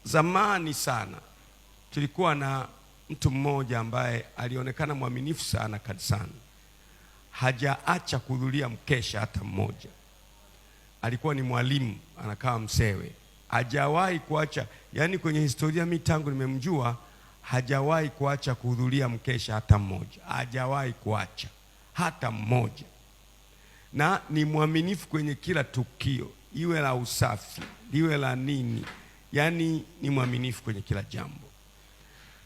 Zamani sana tulikuwa na mtu mmoja ambaye alionekana mwaminifu sana kanisani, hajaacha kuhudhuria mkesha hata mmoja. Alikuwa ni mwalimu, anakaa Msewe, hajawahi kuacha. Yani kwenye historia mi tangu nimemjua hajawahi kuacha kuhudhuria mkesha hata mmoja, hajawahi kuacha hata mmoja, na ni mwaminifu kwenye kila tukio, iwe la usafi, liwe la nini, yani ni mwaminifu kwenye kila jambo.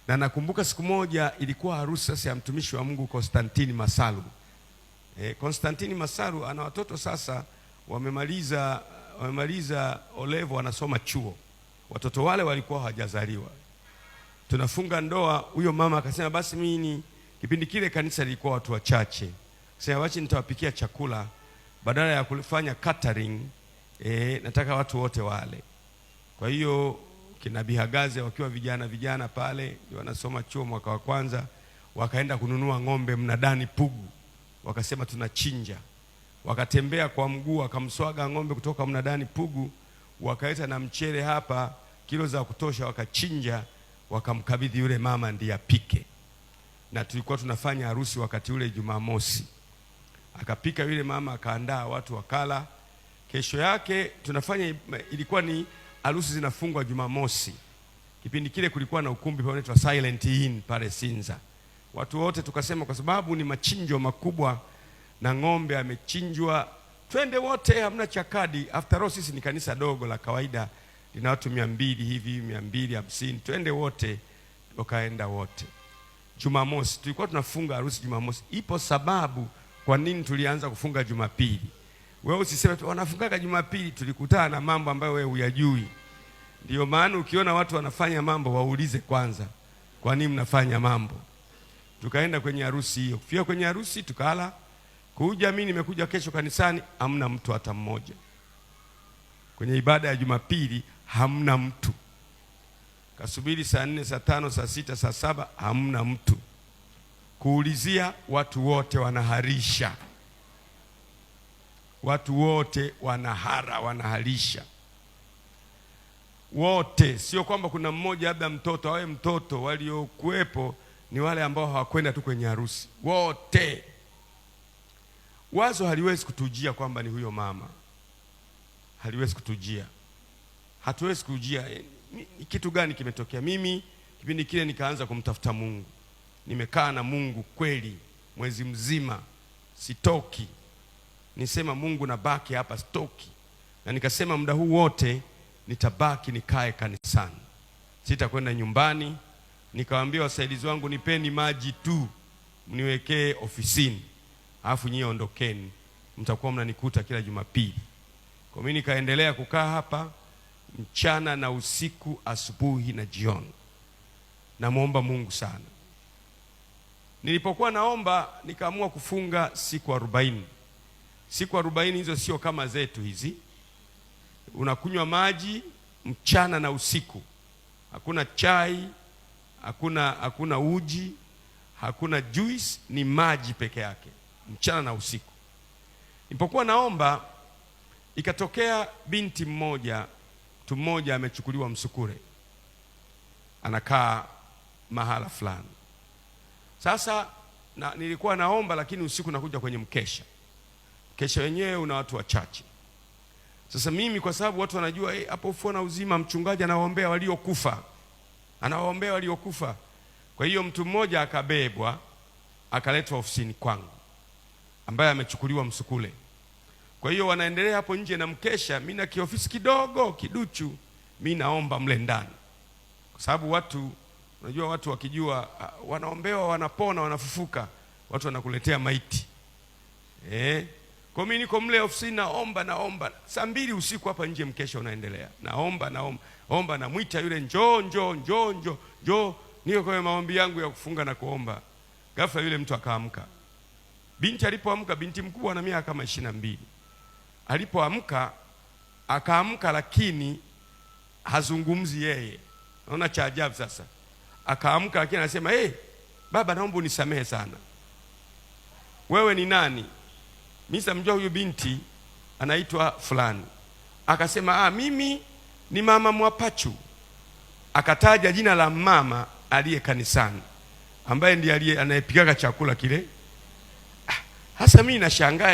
Na nakumbuka siku moja ilikuwa harusi sasa ya mtumishi wa Mungu Konstantini Masalu. Konstantini Masalu ana watoto sasa wamemaliza olevo, wanasoma chuo. Watoto wale walikuwa hawajazaliwa. Tunafunga ndoa, huyo mama akasema basi mimi, kipindi kile kanisa lilikuwa watu wachache, sema basi nitawapikia chakula badala ya kufanya catering, nataka watu wote wale. Kwa hiyo kina Bihagaze wakiwa vijana vijana pale wanasoma chuo mwaka wa kwanza, wakaenda kununua ng'ombe mnadani Pugu, wakasema tunachinja. Wakatembea kwa mguu wakamswaga ng'ombe kutoka mnadani Pugu, wakaleta na mchele hapa kilo za kutosha, wakachinja, wakamkabidhi yule mama ndiye apike. Na tulikuwa tunafanya harusi wakati ule Jumamosi, akapika yule mama, akaandaa, watu wakala. Kesho yake tunafanya, ilikuwa ni harusi zinafungwa Jumamosi. Kipindi kile kulikuwa na ukumbi pale unaitwa Silent Inn pale Sinza. Watu wote tukasema kwa sababu ni machinjo makubwa na ng'ombe amechinjwa, twende wote, hamna cha kadi. After all sisi ni kanisa dogo la kawaida lina watu 200 hivi, 250, twende wote. Wakaenda wote. Jumamosi tulikuwa tunafunga harusi Jumamosi. Ipo sababu kwa nini tulianza kufunga Jumapili. Wewe usiseme tu wanafungaga Jumapili, tulikutana na mambo ambayo wewe huyajui. Ndio maana ukiona watu wanafanya mambo waulize kwanza, kwa nini mnafanya mambo? Tukaenda kwenye harusi hiyo. Kufika kwenye harusi tukala, kuja mimi nimekuja kesho kanisani, hamna mtu hata mmoja. Kwenye ibada ya Jumapili hamna mtu. Kasubiri saa 4, saa 5, saa 6, saa 7, hamna mtu. Kuulizia, watu wote wanaharisha. Watu wote wanahara, wanaharisha. Wote, sio kwamba kuna mmoja labda mtoto awe mtoto, waliokuwepo ni wale ambao hawakwenda tu kwenye harusi. Wote. Wazo haliwezi kutujia kwamba ni huyo mama. Haliwezi kutujia. Hatuwezi kujia ni kitu gani kimetokea. Mimi kipindi kile nikaanza kumtafuta Mungu. Nimekaa na Mungu kweli mwezi mzima, sitoki. Nisema Mungu nabaki hapa, sitoki. Na nikasema muda huu wote nitabaki nikae kanisani, sitakwenda nyumbani. Nikawaambia wasaidizi wangu, nipeni maji tu mniwekee ofisini, alafu nyie ondokeni, mtakuwa mnanikuta kila Jumapili. Kwa mimi nikaendelea kukaa hapa mchana na usiku, asubuhi na jioni, namuomba Mungu sana. Nilipokuwa naomba nikaamua kufunga siku 40. Siku 40 hizo sio kama zetu hizi. Unakunywa maji mchana na usiku. Hakuna chai, hakuna uji, hakuna juice, ni maji peke yake mchana na usiku. Nilipokuwa naomba ikatokea binti mmoja, mtu mmoja amechukuliwa msukure, anakaa mahala fulani. Sasa na, nilikuwa naomba lakini usiku nakuja kwenye mkesha. Mkesha wenyewe una watu wachache. Sasa mimi kwa sababu watu wanajua hapo Ufufuo na Uzima mchungaji anawaombea waliokufa. Anawaombea waliokufa. Kwa hiyo mtu mmoja akabebwa akaletwa ofisini kwangu ambaye amechukuliwa msukule. Kwa hiyo wanaendelea hapo nje na mkesha, mimi na kiofisi kidogo kiduchu, mimi naomba mle ndani. Kwa sababu watu, unajua watu wakijua wanaombewa wanapona wanafufuka, watu wanakuletea maiti. Kwa mimi niko mle ofisini naomba, naomba. Saa 2 usiku hapa nje mkesha unaendelea. Naomba, naomba, omba, namuita yule njoo, njoo, njoo, njoo, njoo. Niko kwenye maombi yangu ya kufunga na kuomba. Ghafla yule mtu akaamka. Binti alipoamka, binti mkubwa ana miaka kama 22. Alipoamka akaamka, lakini hazungumzi yeye. Naona cha ajabu sasa. Akaamka lakini anasema, "Hey, baba naomba unisamehe sana. Wewe ni nani?" Mimi samjua huyu binti anaitwa fulani. Akasema, mimi ni mama Mwapachu. Akataja jina la mama aliye kanisani ambaye ndiye aliye anayepikaga chakula kile. Hasa mimi nashangaa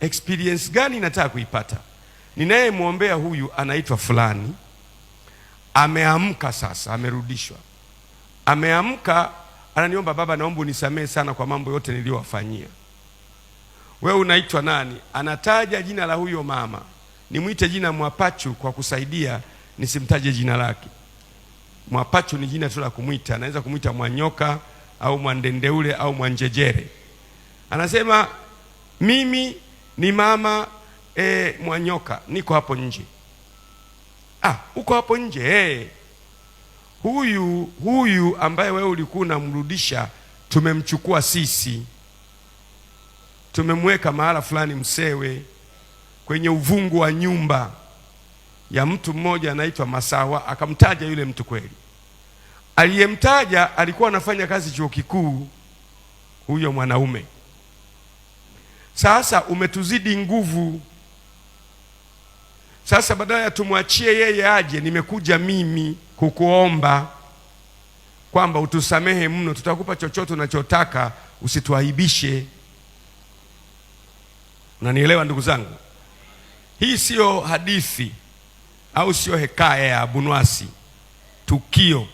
experience gani nataka kuipata. Ninayemwombea huyu anaitwa fulani, ameamka sasa, amerudishwa, ameamka, ananiomba, baba, naomba unisamehe sana kwa mambo yote niliyowafanyia. Wewe unaitwa nani? Anataja jina la huyo mama, nimwite jina Mwapachu kwa kusaidia nisimtaje jina lake. Mwapachu ni jina tu la kumwita, anaweza kumwita Mwanyoka au Mwandendeule au Mwanjejere. Anasema mimi ni mama Mwanyoka, niko hapo nje. Ah, uko hapo nje eh. Huyu ambaye wewe ulikuwa unamrudisha tumemchukua sisi, tumemweka mahala fulani Msewe, kwenye uvungu wa nyumba ya mtu mmoja anaitwa Masawa. Akamtaja yule mtu kweli. Aliyemtaja alikuwa anafanya kazi chuo kikuu, huyo mwanaume. Sasa umetuzidi nguvu. Sasa badala ya tumwachie yeye aje, nimekuja mimi kukuomba kwamba utusamehe mno, tutakupa chochote unachotaka, usituaibishe. Unanielewa ndugu zangu? Hii siyo hadithi au sio hekaya ya Abunwasi, tukio.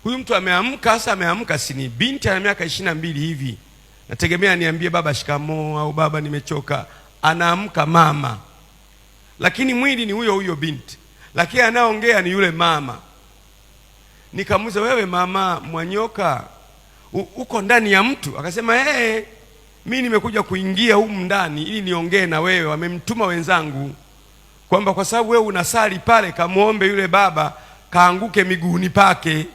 Huyu mtu ameamka sasa, ameamka si ni binti ana miaka 22 hivi, nategemea niambie baba shikamoo au baba nimechoka. Anaamka mama, lakini mwili ni huyo huyo binti, lakini anaongea ni yule mama. Nikamuuliza, wewe mama Mwanyoka, uko ndani ya mtu? Akasema eh, mimi nimekuja kuingia humu ndani ili niongee na wewe, wamemtuma wenzangu kwamba kwa sababu wewe unasali pale, kamuombe yule baba kaanguke miguuni pake.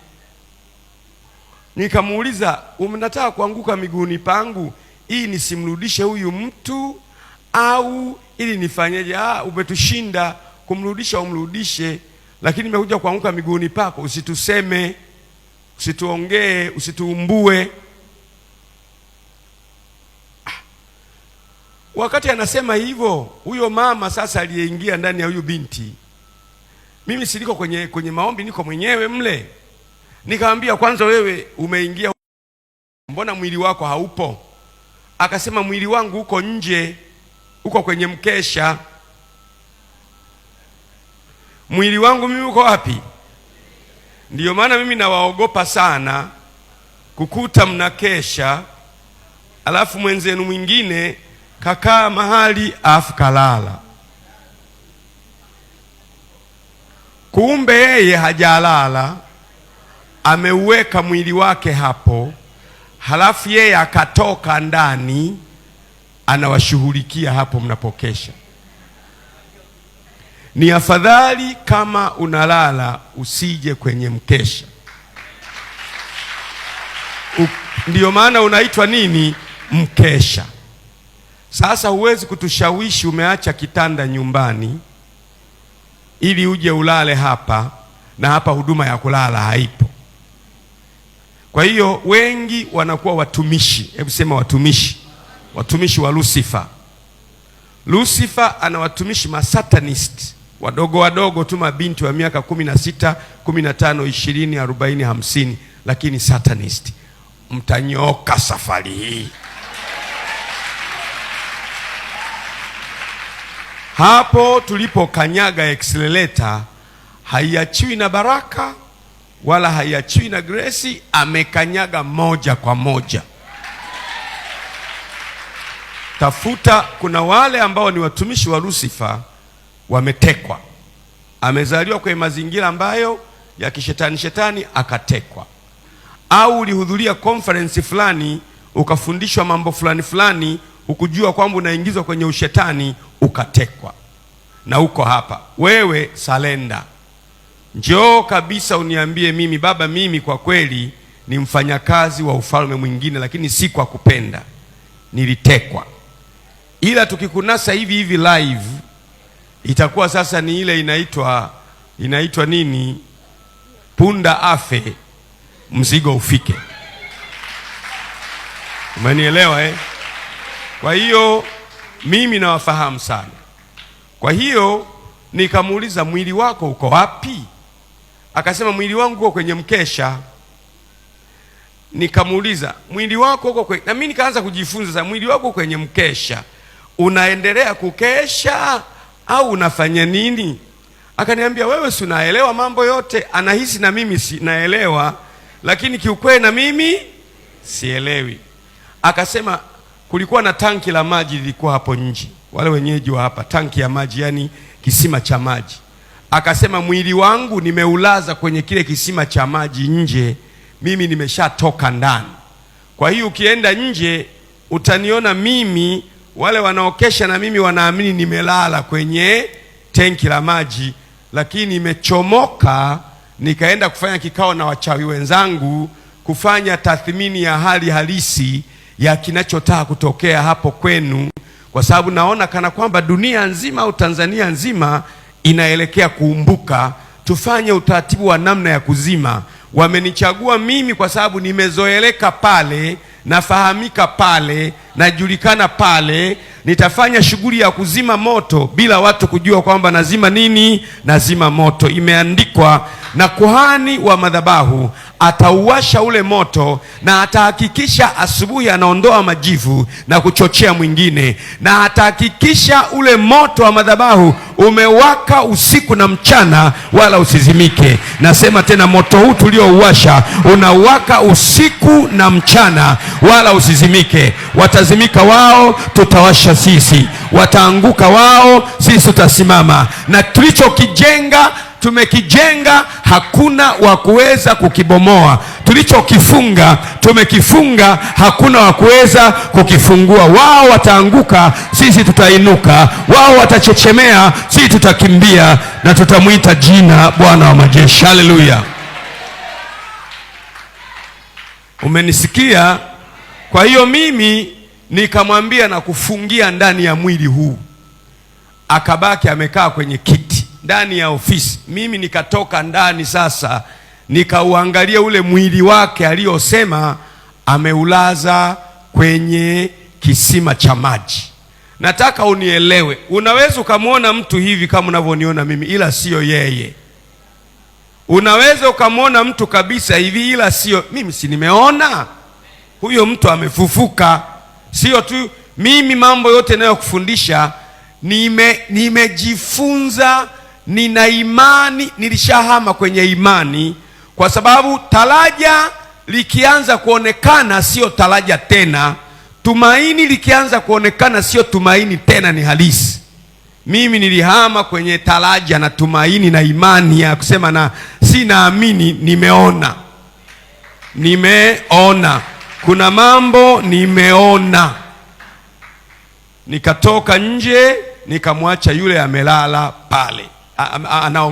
Nikamuuliza, unataka kuanguka miguuni pangu ili nisimrudishe huyu mtu au ili nifanyeje? Ah, umetushinda kumrudisha, umrudishe, lakini nimekuja kuanguka miguuni pako, usituseme, usituongee, usituumbue. Wakati anasema hivyo, huyo mama sasa aliyeingia ndani ya huyu binti, mimi siliko kwenye maombi, niko mwenyewe mle. Nikamwambia, kwanza wewe umeingia, mbona mwili wako haupo? Akasema mwili wangu uko nje, uko kwenye mkesha. Mwili wangu mimi uko wapi? Ndiyo maana mimi nawaogopa sana kukuta mnakesha, alafu mwenzenu mwingine kakaa mahali afu kalala, kumbe yeye hajalala, ameuweka mwili wake hapo, halafu yeye akatoka ndani anawashughulikia hapo mnapokesha. Ni afadhali kama unalala usije kwenye mkesha. Ndiyo maana unaitwa nini? Mkesha. Sasa huwezi kutushawishi umeacha kitanda nyumbani ili uje ulale hapa, na hapa huduma ya kulala haipo. Kwa hiyo wengi wanakuwa watumishi. Hebu sema watumishi. Watumishi wa Lucifer. Lucifer ana watumishi masatanist wadogo wadogo tu, mabinti wa miaka 16, 15, 20, 40, 50, lakini satanist. Mtanyoka safari hii. Hapo tulipokanyaga accelerator haiachiwi na baraka wala haiachiwi na grace, amekanyaga moja kwa moja. Tafuta, kuna wale ambao ni watumishi wa Lucifer wametekwa. Amezaliwa kwenye mazingira ambayo ya kishetani shetani akatekwa. Au ulihudhuria conference fulani ukafundishwa mambo fulani fulani, hukujua kwamba unaingizwa kwenye ushetani ukatekwa. Na uko hapa wewe, salenda. Njoo kabisa uniambie mimi, baba, mimi kwa kweli ni mfanyakazi wa ufalme mwingine, lakini si kwa kupenda, nilitekwa. Ila tukikunasa hivi hivi live itakuwa sasa ni ile inaitwa nini? Punda afe mzigo ufike. Umenielewa eh? Kwa hiyo mimi nawafahamu sana. Kwa hiyo nikamuuliza, mwili wako uko wapi? Akasema mwili wangu uko kwenye mkesha. Nikamuuliza, mwili wako uko kwenye, na mimi nikaanza kujifunza sasa, mwili wako kwenye mkesha, unaendelea kukesha au unafanya nini? Akaniambia, wewe si unaelewa mambo yote. Anahisi na mimi sinaelewa, lakini kiukweli na mimi sielewi. Akasema kulikuwa na tanki la maji lilikuwa hapo nje, wale wenyeji wa hapa, tanki ya maji, yani kisima cha maji. Akasema mwili wangu nimeulaza kwenye kile kisima cha maji nje, mimi nimeshatoka ndani. Kwa hiyo ukienda nje utaniona mimi, wale wanaokesha na mimi wanaamini nimelala kwenye tenki la maji, lakini nimechomoka nikaenda kufanya kikao na wachawi wenzangu kufanya tathmini ya hali halisi ya kinachotaka kutokea hapo kwenu, kwa sababu naona kana kwamba dunia nzima au Tanzania nzima inaelekea kuumbuka. Tufanye utaratibu wa namna ya kuzima. Wamenichagua mimi kwa sababu nimezoeleka pale, nafahamika pale, najulikana pale. Nitafanya shughuli ya kuzima moto bila watu kujua kwamba nazima nini, nazima moto. Imeandikwa, na kuhani wa madhabahu atauwasha ule moto na atahakikisha asubuhi anaondoa majivu na kuchochea mwingine, na atahakikisha ule moto wa madhabahu umewaka usiku na mchana, wala usizimike. Nasema tena, moto huu tuliouwasha unawaka usiku na mchana, wala usizimike. Watazimika wao, tutawasha sisi. Wataanguka wao, sisi tutasimama. Na tulichokijenga tumekijenga, hakuna wa kuweza kukibomoa. Tulichokifunga tumekifunga, hakuna wa kuweza kukifungua. Wao wataanguka, sisi tutainuka. Wao watachechemea, sisi tutakimbia, na tutamwita jina Bwana wa majeshi. Haleluya! Umenisikia? Kwa hiyo mimi nikamwambia na kufungia ndani ya mwili huu. Akabaki amekaa kwenye kiti ndani ya ofisi. Mimi nikatoka ndani sasa, nikauangalia ule mwili wake aliyosema ameulaza kwenye kisima cha maji. Nataka unielewe, unaweza ukamwona mtu hivi kama unavyoniona mimi, ila siyo yeye. Unaweza ukamwona mtu kabisa hivi, ila siyo mimi. Si nimeona huyo mtu amefufuka. Sio tu mimi, mambo yote ninayokufundisha nimejifunza, nina imani, nilishahama kwenye imani, kwa sababu taraja likianza kuonekana sio taraja tena, tumaini likianza kuonekana sio tumaini tena, ni halisi. Mimi nilihama kwenye taraja na tumaini na imani ya kusema na sinaamini, nimeona, nimeona kuna mambo nimeona. Nikatoka nje nikamwacha yule amelala pale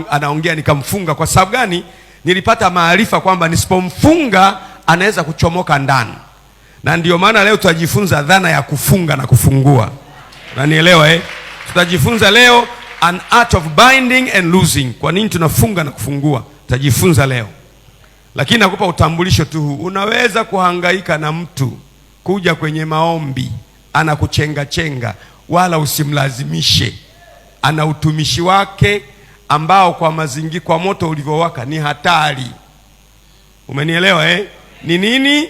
anaongea, nikamfunga. Kwa sababu gani? Nilipata maarifa kwamba nisipomfunga anaweza kuchomoka ndani, na ndio maana leo tutajifunza dhana ya kufunga na kufungua. Unanielewa eh? Tutajifunza leo an art of binding and loosing. Kwa nini tunafunga na kufungua? Tutajifunza leo, lakini nakupa utambulisho tu huu. Unaweza kuhangaika na mtu kuja kwenye maombi anakuchenga chenga, wala usimlazimishe. Ana utumishi wake ambao kwa mazingira, kwa moto ulivyowaka ni hatari. Umenielewa eh? Ni nini?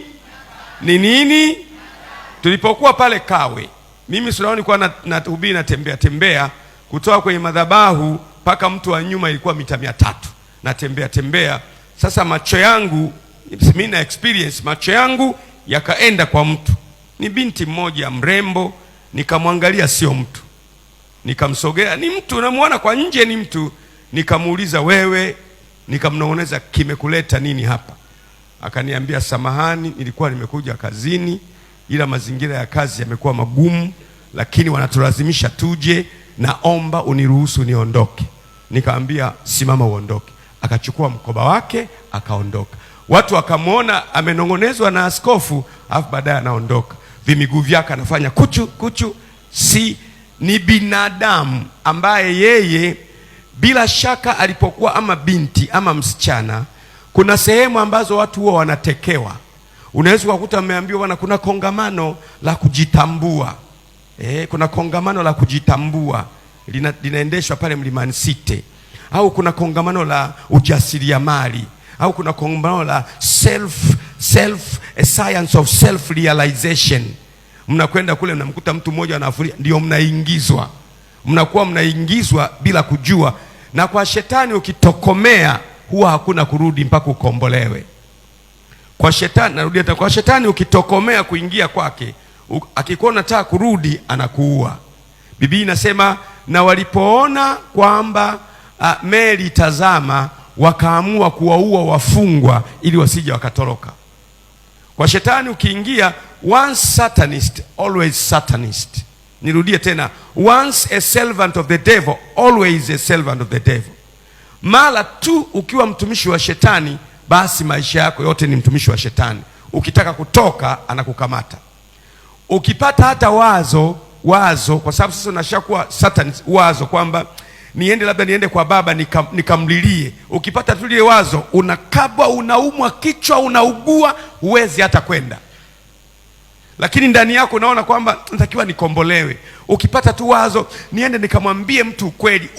Ni nini? Tulipokuwa pale Kawe, mimi silaoni nilikuwa nahubiri, natembea tembea kutoka kwenye madhabahu mpaka mtu wa nyuma ilikuwa mita 300, natembea tembea. Sasa macho yangu, mimi na experience, macho yangu yakaenda kwa mtu, ni binti mmoja mrembo, nikamwangalia, sio mtu. Nikamsogea, ni mtu, namuona kwa nje ni mtu. Nikamuuliza, wewe, nikamnong'oneza, kimekuleta nini hapa? Akaniambia, samahani, nilikuwa nimekuja kazini, ila mazingira ya kazi yamekuwa magumu, lakini wanatulazimisha tuje, naomba uniruhusu niondoke. Nikamwambia, simama uondoke. Akachukua mkoba wake akaondoka. Watu wakamwona amenong'onezwa na askofu, alafu baadaye anaondoka, vimiguu vyake anafanya kuchu kuchu. Si ni binadamu ambaye yeye bila shaka alipokuwa ama binti ama msichana, kuna sehemu ambazo watu huwa wanatekewa. Unaweza kukuta mmeambiwa bwana, kuna kongamano la kujitambua. Kuna kongamano la kujitambua linaendeshwa pale Mlimani City. au kuna kongamano la ujasiriamali, au kuna kongamano la self a science of self realization. Mnakwenda kule mnamkuta mtu mmoja anafuria, ndio mnaingizwa, mnakuwa mnaingizwa bila kujua. Na kwa shetani ukitokomea, huwa hakuna kurudi mpaka ukombolewe. Kwa shetani, narudia tena, kwa shetani ukitokomea kuingia kwake, akikuwa unataka kurudi anakuua. Biblia inasema na walipoona kwamba meli itazama, wakaamua kuwaua wafungwa ili wasije wakatoroka. Kwa shetani ukiingia, once satanist always satanist. Nirudie tena, once a servant of the devil always a servant of the devil. Mara tu ukiwa mtumishi wa shetani, basi maisha yako yote ni mtumishi wa shetani. Ukitaka kutoka anakukamata. Ukipata hata wazo wazo, kwa sababu sasa unashakuwa satanist, wazo kwamba niende labda niende kwa baba nikamlilie. Ukipata tu lile wazo, unakabwa, unaumwa kichwa, unaugua, huwezi hata kwenda, lakini ndani yako unaona kwamba natakiwa nikombolewe. Ukipata tu wazo niende nikamwambie mtu ukweli,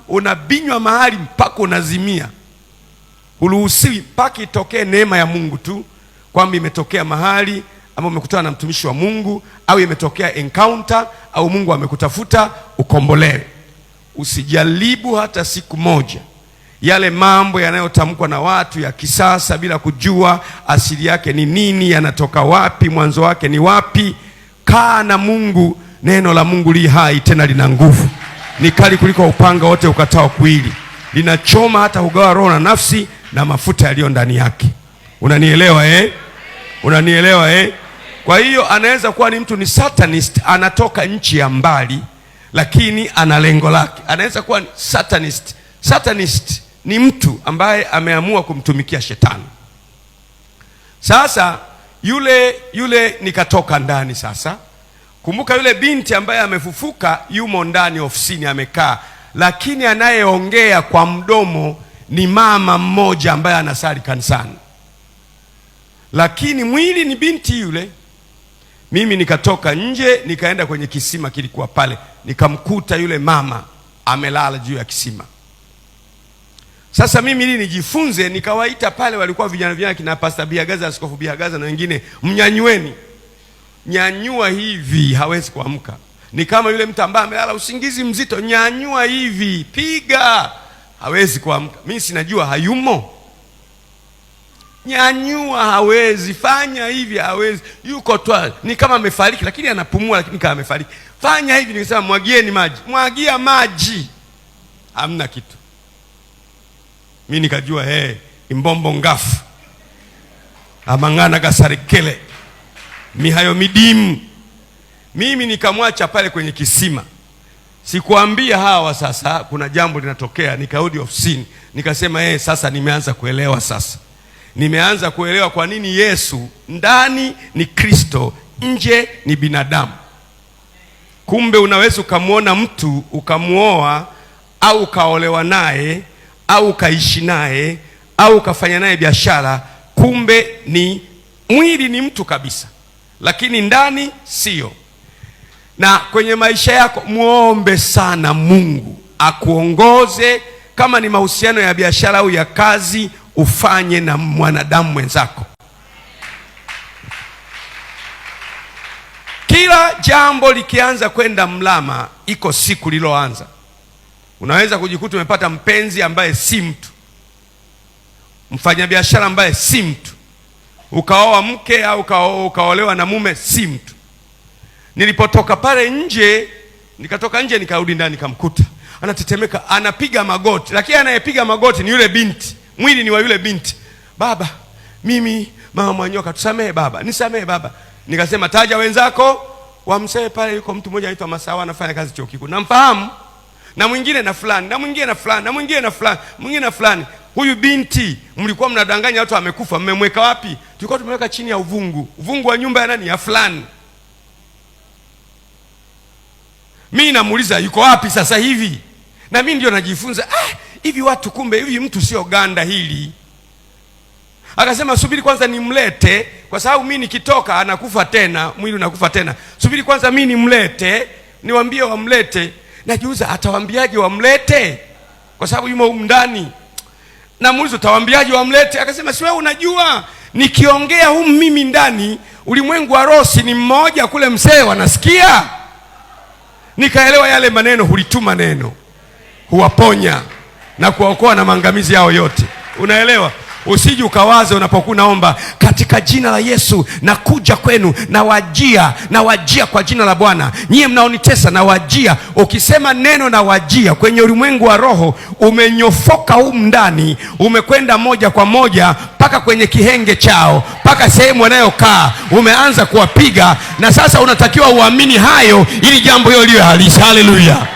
unabinywa mahali mpaka unazimia. Huruhusiwi mpaka itokee neema ya Mungu tu kwamba imetokea mahali ama umekutana na mtumishi wa Mungu au imetokea encounter au Mungu amekutafuta ukombolewe. Usijaribu hata siku moja yale mambo yanayotamkwa na watu ya kisasa bila kujua asili yake ni nini, yanatoka wapi, mwanzo wake ni wapi. Kaa na Mungu. Neno la Mungu li hai tena lina nguvu, ni kali kuliko upanga wote ukatao kuwili, linachoma hata hugawa roho na nafsi na mafuta yaliyo ndani yake. Unanielewa eh? Unanielewa eh? Kwa hiyo anaweza kuwa ni mtu ni satanist, anatoka nchi ya mbali, lakini ana lengo lake. Anaweza kuwa ni satanist. Satanist ni mtu ambaye ameamua kumtumikia shetani. Sasa yule nikatoka ndani sasa. Kumbuka yule binti ambaye amefufuka yumo ndani ofisini amekaa, lakini anayeongea kwa mdomo ni mama mmoja ambaye anasali kanisani, lakini mwili ni binti yule. Mimi nikatoka nje nikaenda kwenye kisima kilikuwa pale, nikamkuta yule mama amelala juu ya kisima. Sasa mimi ili nijifunze, nikawaita pale, walikuwa vijana vijana kina Pastor Bihagaza, Askofu Bihagaza na wengine, mnyanyueni. Nyanyua hivi, hawezi kuamka. Ni kama yule mtu ambaye amelala usingizi mzito, nyanyua hivi, piga, hawezi kuamka. Mimi sinajua hayumo. Nyanyua, hawezi, fanya hivi, hawezi, yuko tu, ni kama amefariki, lakini anapumua, lakini kama amefariki. Fanya hivi, nikasema mwagieni maji, mwagia maji, hamna kitu. Mimi nikajua hey, imbombo ngafu amang'ana gasarekele mihayo midimu. Mimi nikamwacha pale kwenye kisima, sikuambia hawa sasa kuna jambo linatokea. Nikarudi ofisini nikasema hey, sasa nimeanza kuelewa, sasa nimeanza kuelewa kwa nini Yesu ndani ni Kristo, nje ni binadamu. Kumbe unaweza ukamwona mtu ukamuoa au ukaolewa naye au ukaishi naye au ukafanya naye biashara, kumbe ni mwili ni mtu kabisa, lakini ndani sio. Na kwenye maisha yako muombe sana Mungu akuongoze, kama ni mahusiano ya biashara au ya kazi, ufanye na mwanadamu mwenzako. Kila jambo likianza kwenda mlama, iko siku liloanza. Unaweza kujikuta umepata mpenzi ambaye si mtu, mfanyabiashara ambaye si mtu, ukaoa mke au ukaolewa na mume si mtu. Nilipotoka pale nje, nikatoka nje nikarudi ndani, nikamkuta anatetemeka, anapiga magoti, lakini anayepiga magoti ni yule binti, mwili ni wa yule binti. Baba, mimi mama Mwanyoka, tusamehe baba, nisamehe baba. Nikasema taja wenzako wamsee pale, yuko mtu mmoja anaitwa Masawa anafanya kazi chuo kikuu, namfahamu, na mwingine na fulani, na mwingine na fulani, na mwingine na fulani, mwingine na fulani. Huyu binti mlikuwa mnadanganya watu amekufa, mmemweka wapi? Tulikuwa tumeweka chini ya uvungu, uvungu wa nyumba ya nani? Ya fulani. Mimi namuuliza yuko wapi sasa hivi? Na mimi ndio najifunza, hivi watu kumbe hivi mtu sio ganda hili. Akasema subiri kwanza nimlete, kwa sababu mimi nikitoka anakufa tena, mwili unakufa tena. Subiri kwanza mimi nimlete, niwaambie wamlete. Najiuliza atawaambiaje wamlete? kwa sababu yumo humu ndani. Namuuliza, utawaambiaje wamlete? Akasema, si wewe unajua nikiongea humu mimi ndani, ulimwengu wa roho si ni mmoja, kule mzee wanasikia. Nikaelewa yale maneno, hulituma neno, huwaponya na kuwaokoa na maangamizi yao yote. Unaelewa? Usije ukawaza unapokuwa unaomba katika jina la Yesu nakuja kwenu, nawajia, nawajia kwa jina la Bwana, nyie mnaonitesa nawajia. Ukisema neno nawajia kwenye ulimwengu wa roho, umenyofoka humu ndani, umekwenda moja kwa moja mpaka kwenye kihenge chao, mpaka sehemu wanayokaa, umeanza kuwapiga, na sasa unatakiwa uamini hayo ili jambo hilo liwe halisi. Haleluya!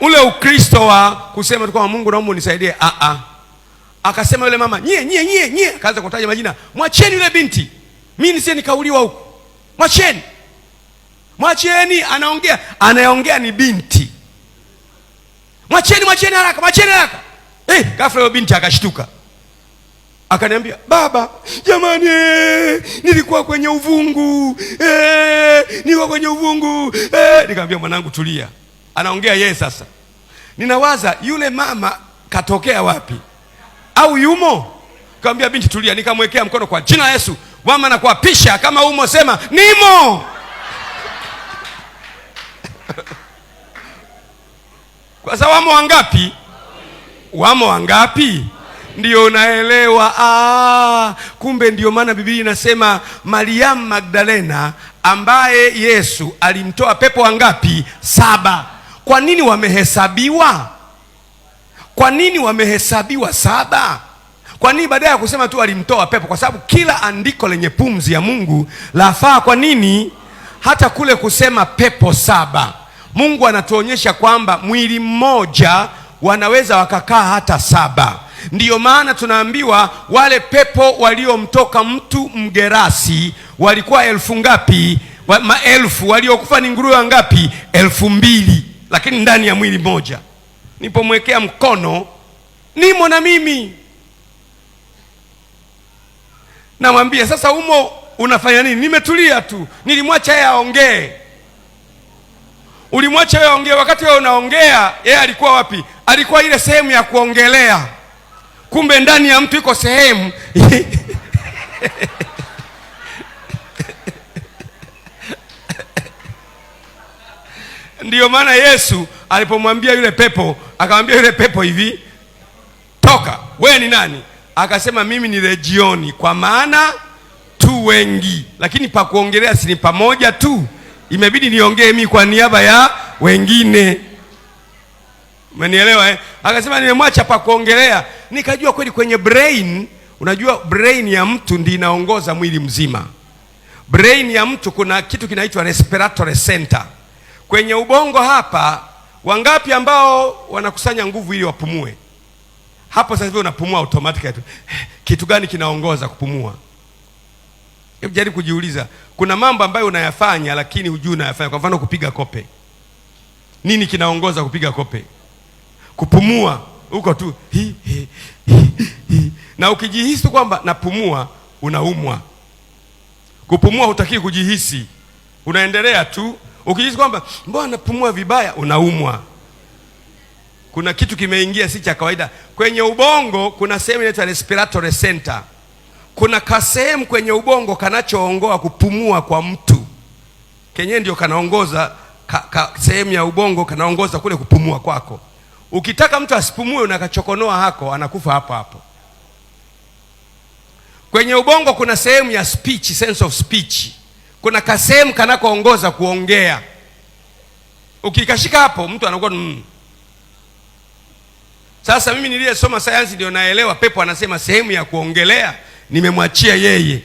Ule Ukristo wa kusema tu kwamba Mungu naomba unisaidie, a a. Akasema yule mama, nyie nyie nyie nyie, akaanza kutaja majina, mwacheni yule binti, mimi nisiye nikauliwa huko, mwacheni, mwacheni. Anaongea, anayeongea ni binti. Mwacheni, mwacheni haraka, mwacheni haraka. Ghafla yule binti akashtuka, akaniambia, baba jamani, nilikuwa kwenye uvungu, nilikuwa kwenye uvungu. Nikamwambia, mwanangu tulia. Anaongea yeye sasa. Ninawaza yule mama katokea wapi? Au yumo? Nikamwambia binti tulia, nikamwekea mkono kwa jina la Yesu. Mama nakuapisha kama umo sema nimo. Kwa sababu wamo wangapi? Wamo wangapi? Ndio unaelewa. Kumbe ndio maana Biblia inasema Mariamu Magdalena ambaye Yesu alimtoa pepo wangapi? 7. Kwa nini wamehesabiwa? Kwa nini wamehesabiwa 7? Kwa nini baadaye ya kusema tu alimtoa pepo? Kwa sababu kila andiko lenye pumzi ya Mungu lafaa. Kwa nini hata kule kusema pepo 7? Mungu anatuonyesha kwamba mwili mmoja wanaweza wakakaa hata 7. Ndiyo maana tunaambiwa wale pepo waliomtoka mtu Mgerasi walikuwa 1000 ngapi? Maelfu. Waliokufa ni nguruwe wangapi? 2000. Lakini ndani ya mwili mmoja. Nipomwekea mkono nimo na mimi. Namwambia sasa umo unafanya nini? Nimetulia tu. Nilimwacha yeye aongee. Ulimwacha yeye aongee. Wakati wewe unaongea yeye alikuwa wapi? Alikuwa ile sehemu ya kuongelea. Kumbe ndani ya mtu iko sehemu. Ndiyo maana Yesu alipomwambia yule pepo, akamwambia yule pepo hivi, toka, wewe ni nani? Akasema mimi ni legioni, kwa maana tu wengi, lakini pa kuongelea si ni pamoja tu, imebidi niongee mimi kwa niaba ya wengine. Umenielewa eh? Akasema nimemwacha pa kuongelea. Nikajua kweli kwenye brain, unajua brain ya mtu ndiyo inaongoza mwili mzima. Brain ya mtu kuna kitu kinaitwa respiratory center. Kwenye ubongo hapa, wangapi ambao wanakusanya nguvu ili wapumue? Hapo sasa hivi unapumua automatically tu. Kitu gani kinaongoza kupumua? Hebu jaribu kujiuliza. Kuna mambo ambayo unayafanya lakini hujui unayafanya. Kwa mfano kupiga kope. Nini kinaongoza kupiga kope? Kupumua huko tu. Hi, hi, hi, hi. Na ukijihisi kwamba napumua, unaumwa. Kupumua hutaki kujihisi. Unaendelea tu. Ukijihisi kwamba mbona napumua vibaya, unaumwa. Kuna kitu kimeingia si cha kawaida. Kwenye ubongo kuna sehemu inaitwa respiratory center. Kuna kasehemu kwenye ubongo kanachoongoa kupumua kwa mtu. Kenyewe ndio kanaongoza sehemu ya ubongo kanaongoza kule kupumua kwako. Ukitaka mtu asipumue unakachokonoa hako, anakufa hapo hapo. Kwenye ubongo kuna sehemu ya speech, sense of speech. Kuna kasehemu kanakoongoza kuongea. Ukikashika hapo mtu anakuwa Sasa mimi niliyesoma sayansi ndio naelewa pepo anasema sehemu ya kuongelea nimemwachia yeye.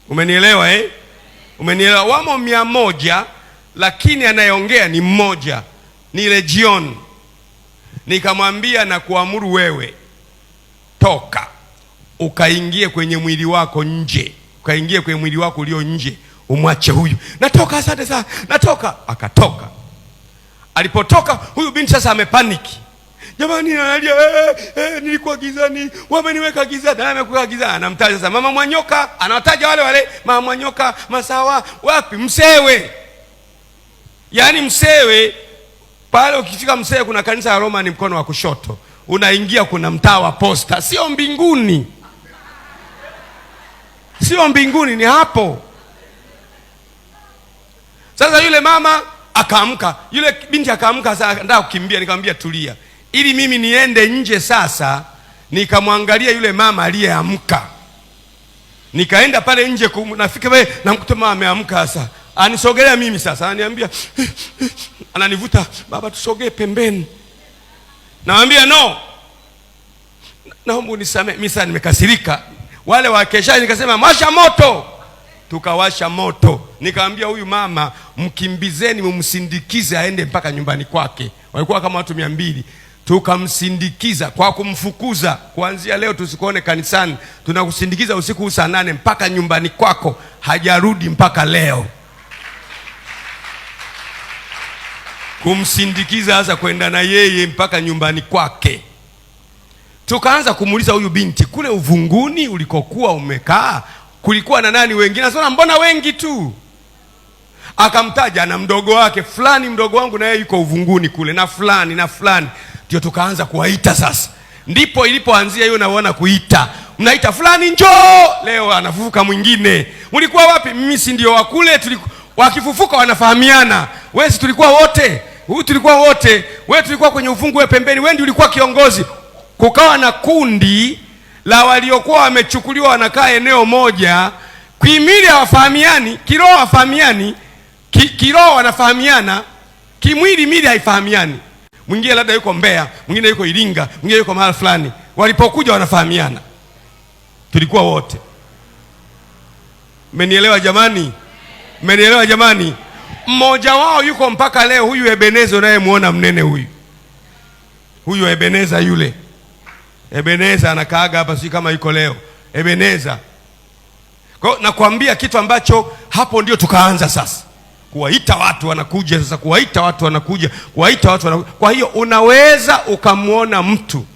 Umenielewa eh? Umenielewa? Wamo 100 lakini anayeongea ni mmoja, ni legion. Nikamwambia na kuamuru wewe, toka ukaingie kwenye mwili wako nje, ukaingie kwenye mwili wako ulio nje, umwache huyu. Natoka, asante sana, natoka. Akatoka. Alipotoka huyu binti sasa amepaniki. Jamani, analia, nilikuwa gizani, wameniweka gizani. Amekuwa gizani. Anamtaja sasa Mama Mwanyoka, anawataja wale wale, Mama Mwanyoka, Masawa, wapi? Msewe. Yaani Msewe Pale ukifika Msee kuna kanisa la Roma ni mkono wa kushoto. Unaingia kuna mtaa wa posta. Sio mbinguni. Sio mbinguni, ni hapo. Sasa yule mama akaamka, yule binti akaamka, sasa anataka kukimbia. Nikamwambia tulia, ili mimi niende nje sasa nikamwangalia yule mama aliyeamka. Nikaenda pale nje, nafika pale namkuta mama ameamka sasa. Anisogelea mimi sasa, ananiambia, ananivuta, baba tusogee pembeni. Namwambia no, naomba unisamehe. Mimi sasa nimekasirika. Wale wakeshaji nikasema washa moto. Tukawasha moto. Nikamwambia huyu mama mkimbizeni, mumsindikize aende mpaka nyumbani kwake. Walikuwa kama watu 200. Tukamsindikiza kwa kumfukuza. Kuanzia leo tusikuone kanisani, tunakusindikiza usiku saa 8 mpaka nyumbani kwako. Hajarudi mpaka leo. Kumsindikiza sasa kwenda na yeye mpaka nyumbani kwake. Tukaanza kumuuliza huyu binti, kule uvunguni ulikokuwa umekaa kulikuwa na nani wengine? Anasema mbona wengi tu. Akamtaja na mdogo wake fulani, mdogo wangu na yeye yuko uvunguni kule, na fulani na fulani. Ndio tukaanza kuwaita sasa. Ndipo ilipoanzia hiyo, naona kuita. Mnaita fulani njoo, leo anafufuka mwingine. Mlikuwa wapi? Mimi si ndio wa kule. Wakifufuka wanafahamiana. Wewe si tulikuwa wote? Huyu tulikuwa wote. Wewe tulikuwa kwenye ufungu, wewe pembeni, wewe ndio ulikuwa kiongozi. Kukawa na kundi la waliokuwa wamechukuliwa wanakaa eneo moja. Kimwili hawafahamiani, kiroho hawafahamiani, kiroho wanafahamiana, kimwili mili haifahamiani. Mwingine labda yuko Mbeya, mwingine yuko Iringa, mwingine yuko mahali fulani. Walipokuja wanafahamiana. Tulikuwa wote. Mmenielewa jamani? Mmenielewa jamani? Mmoja wao yuko mpaka leo, huyu Ebeneza unayemuona mnene huyu. Huyu Ebeneza yule. Ebeneza anakaaga hapa, si kama yuko leo. Ebeneza. Kwa hiyo nakwambia kitu ambacho hapo ndio tukaanza sasa kuwaita watu wanakuja sasa, kuwaita watu wanakuja, kuwaita watu wanakuja. Kwa hiyo unaweza ukamwona mtu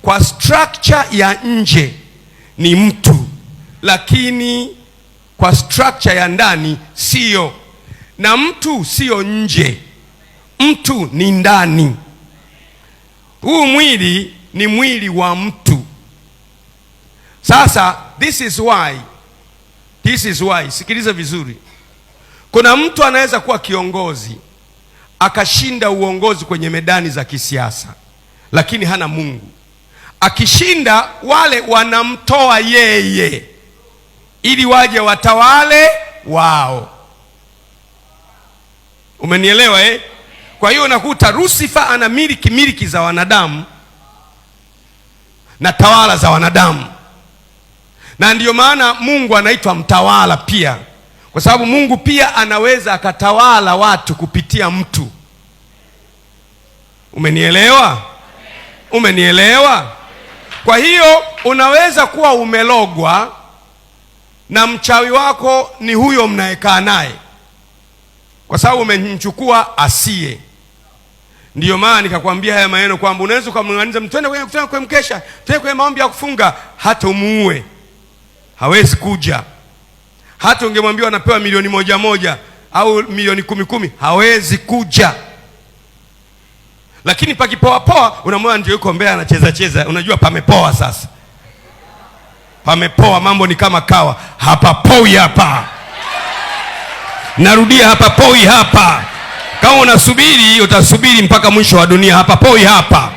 kwa structure ya nje ni mtu, lakini kwa structure ya ndani sio. Na mtu sio nje, mtu ni ndani. Huu mwili ni mwili wa mtu. Sasa this is why, sikiliza vizuri. Kuna mtu anaweza kuwa kiongozi akashinda uongozi kwenye medani za kisiasa, lakini hana Mungu. Akishinda wale wanamtoa yeye ili waje watawale wao. Umenielewa eh? Kwa hiyo unakuta Lucifer ana miliki za wanadamu na tawala za wanadamu. Na ndiyo maana Mungu anaitwa mtawala pia, kwa sababu Mungu pia anaweza akatawala watu kupitia mtu. Umenielewa? Umenielewa? Kwa hiyo unaweza kuwa umelogwa na mchawi wako ni huyo mnayekaa naye, kwa sababu umemchukua asiye. Ndiyo maana nikakwambia haya maneno kwamba unaweza ukamng'aniza mtu, twende kwenye mkesha, twende kwenye maombi ya kufunga, hata umuue hawezi kuja. Hata ungemwambia anapewa milioni 1 au milioni 10 hawezi kuja. Lakini pakipoa poa unamwona ndio yuko Mbeya anacheza cheza, unajua pamepoa sasa. Pamepoa, mambo ni kama kawa. Hapa poi hapa. Narudia, hapa poi hapa. Kama unasubiri utasubiri mpaka mwisho wa dunia. Hapa poi hapa.